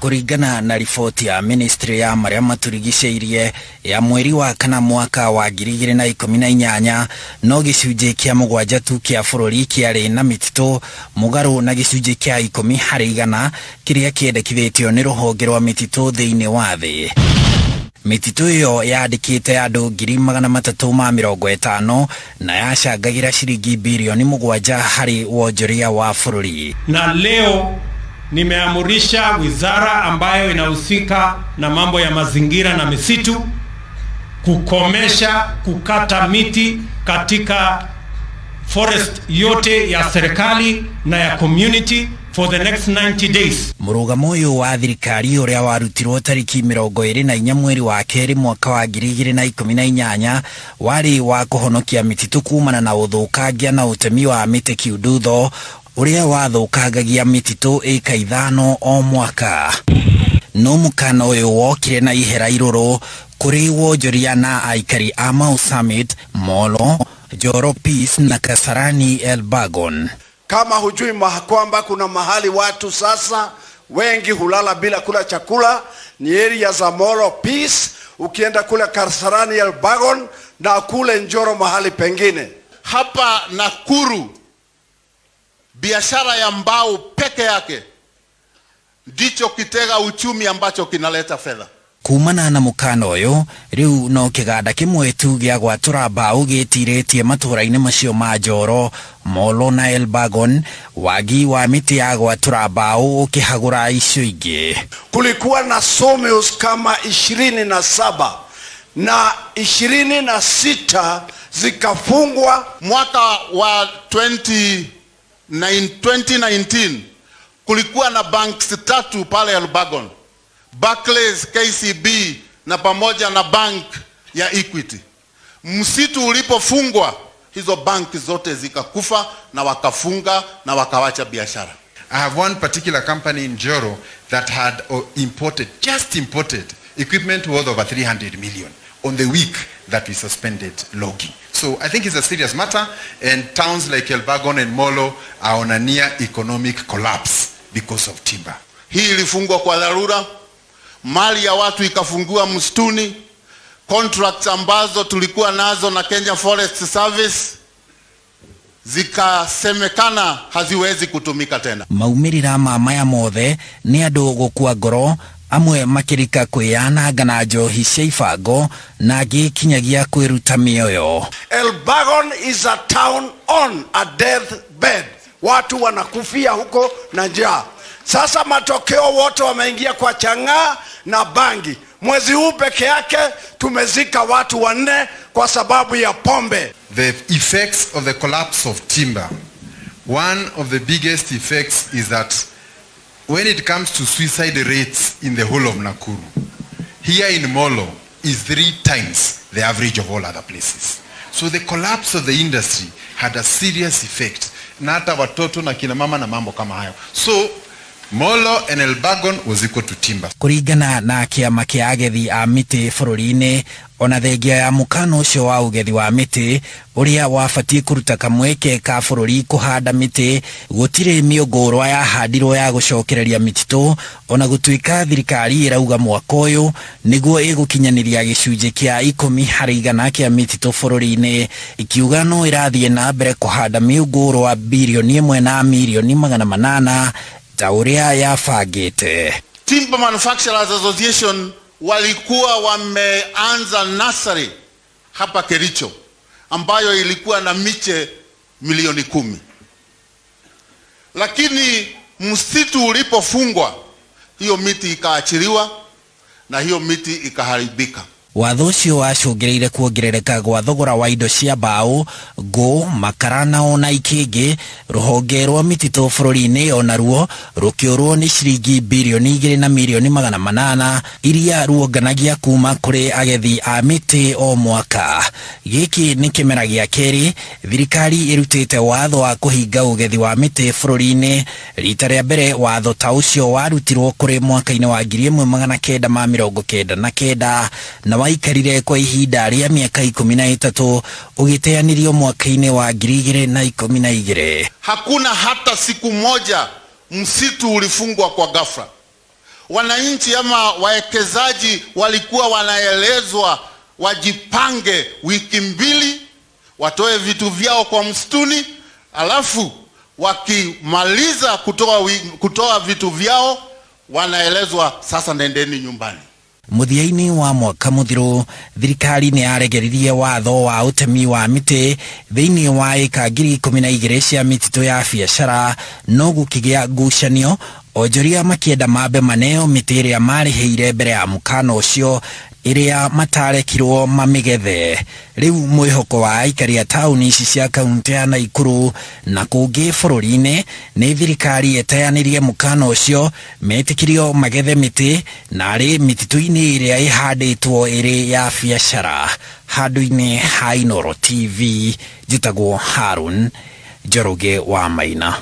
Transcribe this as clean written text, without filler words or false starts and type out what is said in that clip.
Kũringana na riboti ya ministry ya marĩa matũrigicĩirie ya mweri wa kana mwaka wa 2018, no gĩcunjĩ kĩa 7 tu kĩa bũrũri kĩarĩ na mĩtitũ, mũgarũ na gĩcunjĩ kĩa 10% kĩrĩa kĩendekithĩtio nĩ rũhonge rwa mĩtitũ thĩinĩ wa thĩ. Mĩtitũ ĩyo yandĩkĩte andũ 350,000 na yacangagĩra ciringi birioni 7 harĩ wonjoria wa bũrũri. Na leo nimeamurisha wizara ambayo inahusika na mambo ya mazingira na misitu kukomesha kukata miti katika forest yote ya serikali na ya community for the next 90 days. Mũrũgamo ũyũ wa thirikari ũrĩa warutirwo tariki 24 mweri wa kerĩ mwaka wa 2018 warĩ wa kũhonokia mĩtitũ kumana na ũthũkangia na ũtemi wa mĩtĩ kiundutho ũrĩa wathũkangagia mĩtitũ ĩka 5 o mwaka. No mũkana ũyũ wokire na ihera irũrũ kũrĩ wonjoria na aikari a Mau Summit, Molo, Njoro Peace na Kasarani Elburgon. Kama hujui kwamba kuna mahali watu sasa wengi hulala bila kula chakula, ni area za Molo Peace, ukienda kule Kasarani Elburgon na kule Njoro mahali pengine. Hapa Nakuru biashara ya mbao peke yake ndicho kitega uchumi ambacho kinaleta fedha. Kumana na mũkana ũyũ, rĩu no kĩganda kĩmwe tu gĩa gwatũra mbaũ gĩtirĩtie matũũra-inĩ macio ma Njoro, Molo na Elburgon, wagi wa mĩtĩ ya gwatũra mbaũ ũkĩhagũra icio ingĩ. Kulikuwa na sawmills kama 27 na 26 zikafungwa. Mwaka wa 2019 kulikuwa na banks 3 pale Elburgon, Barclays, KCB na pamoja na bank ya Equity. Msitu ulipofungwa hizo banki zote zikakufa na wakafunga na wakawacha biashara. I have one particular company in Njoro that had just imported equipment worth over 300 million on the week that we suspended logging. So I think it's a serious matter, and towns like Elburgon and Molo are on a near economic collapse because of timber. Hii ilifungwa kwa dharura, mali ya watu ikafungiwa msituni, contracts ambazo tulikuwa nazo na Kenya Forest Service zikasemekana haziwezi kutumika tena. Maumĩrĩra ma maya mothe nĩ andũ gũkua ngoro, amwe makĩrika kwĩyananga na njohi cia ibango na angĩ kinyagia kwĩruta mĩoyo. Elburgon is a town on a death bed. Watu wanakufia huko na njaa. Sasa matokeo wote wameingia kwa chang'aa na bangi. Mwezi huu peke yake tumezika watu 4 kwa sababu ya pombe. The effects of the collapse of timber. One of the biggest effects is that when it comes to suicide rates in the whole of Nakuru, here in Molo is 3 times the average of all other places. So the collapse of the industry had a serious effect. Na hata watoto na kina mama na mambo kama hayo. So Molo and Elburgon was equal to timber. Kũringana na kĩama kĩa agethi a mĩtĩ bũrũri-inĩ, ona thengia ya mũkana ũcio wa ũgethi wa mĩtĩ ũrĩa wabatiĩ kũruta kamweke ka bũrũri kũhanda mĩtĩ, gũtirĩ mĩũngũrwa yahandirwo ya gũcokereria mĩtitũ, ona gũtuĩka thirikari ĩrauga mwaka ũyũ nĩguo ĩgũkinyanĩria gĩcunjĩ kĩa 10% kĩa mĩtitũ bũrũri-inĩ, ikiuga no ĩrathiĩ na mbere kũhanda mĩũngũrwa birioni 1 na mirioni 800 ta ũrĩa yabangĩte. Timber Manufacturers Association walikuwa wameanza nursery hapa Kericho ambayo ilikuwa na miche milioni 10. Lakini msitu ulipofungwa hiyo miti ikaachiliwa na hiyo miti ikaharibika. Watho ũcio wacũngĩrĩire kuongerereka gwa thogora wa indo cia mbaũ, ngũ, makara na ona ikĩngĩ. Rũhonge rwa mĩtitũ bũrũri-inĩ onaruo rũkĩũrwo nĩ ciringi birioni 2 na mirioni 800 iria ruonganagia kuma kũrĩ agethi a mĩtĩ o mwaka. Gĩkĩ nĩ kĩmera gĩa kerĩ thirikari ĩrutĩte watho wa kũhinga ũgethi wa mĩtĩ bũrũri-inĩ. Rita rĩa mbere watho ta ũcio warutirwo kũrĩ mwaka-inĩ wa 1999 na waikarire kwa ihinda rĩa mĩaka 13 ũgĩteanĩrio mwaka-inĩ wa 2012. Hakuna hata siku moja msitu ulifungwa kwa ghafla. Wananchi ama wawekezaji walikuwa wanaelezwa wajipange wiki mbili, watoe vitu vyao kwa msituni, alafu wakimaliza kutoa vitu vyao wanaelezwa sasa nendeni nyumbani. Mũthia-inĩ wa mwaka mũthiru, thirikari nĩ yaregeririe watho wa ũtemi wa mĩtĩ thĩinĩ wa ĩka 12,000 cia mĩtitũ ya biacara, no gũkĩgĩa ngucanio, onjoria makĩenda mambe maneo mĩtĩ ĩrĩa marĩhĩire mbere ya mũkana ũcio, ĩrĩa matarekirwo mamĩgethe. Rĩu mwĩhoko wa aikari a taũni ici cia kaunti ya Naikuru na kũngĩ bũrũri-inĩ nĩ thirikari ĩteanĩrie mũkana ũcio, metĩkĩrio magethe mĩtĩ narĩ mĩtitũ-inĩ ĩrĩa ĩhandĩtwo ĩrĩ ya biacara. Handũ-inĩ ha Inooro TV, njĩtagwo Harun Njoroge wa Maina.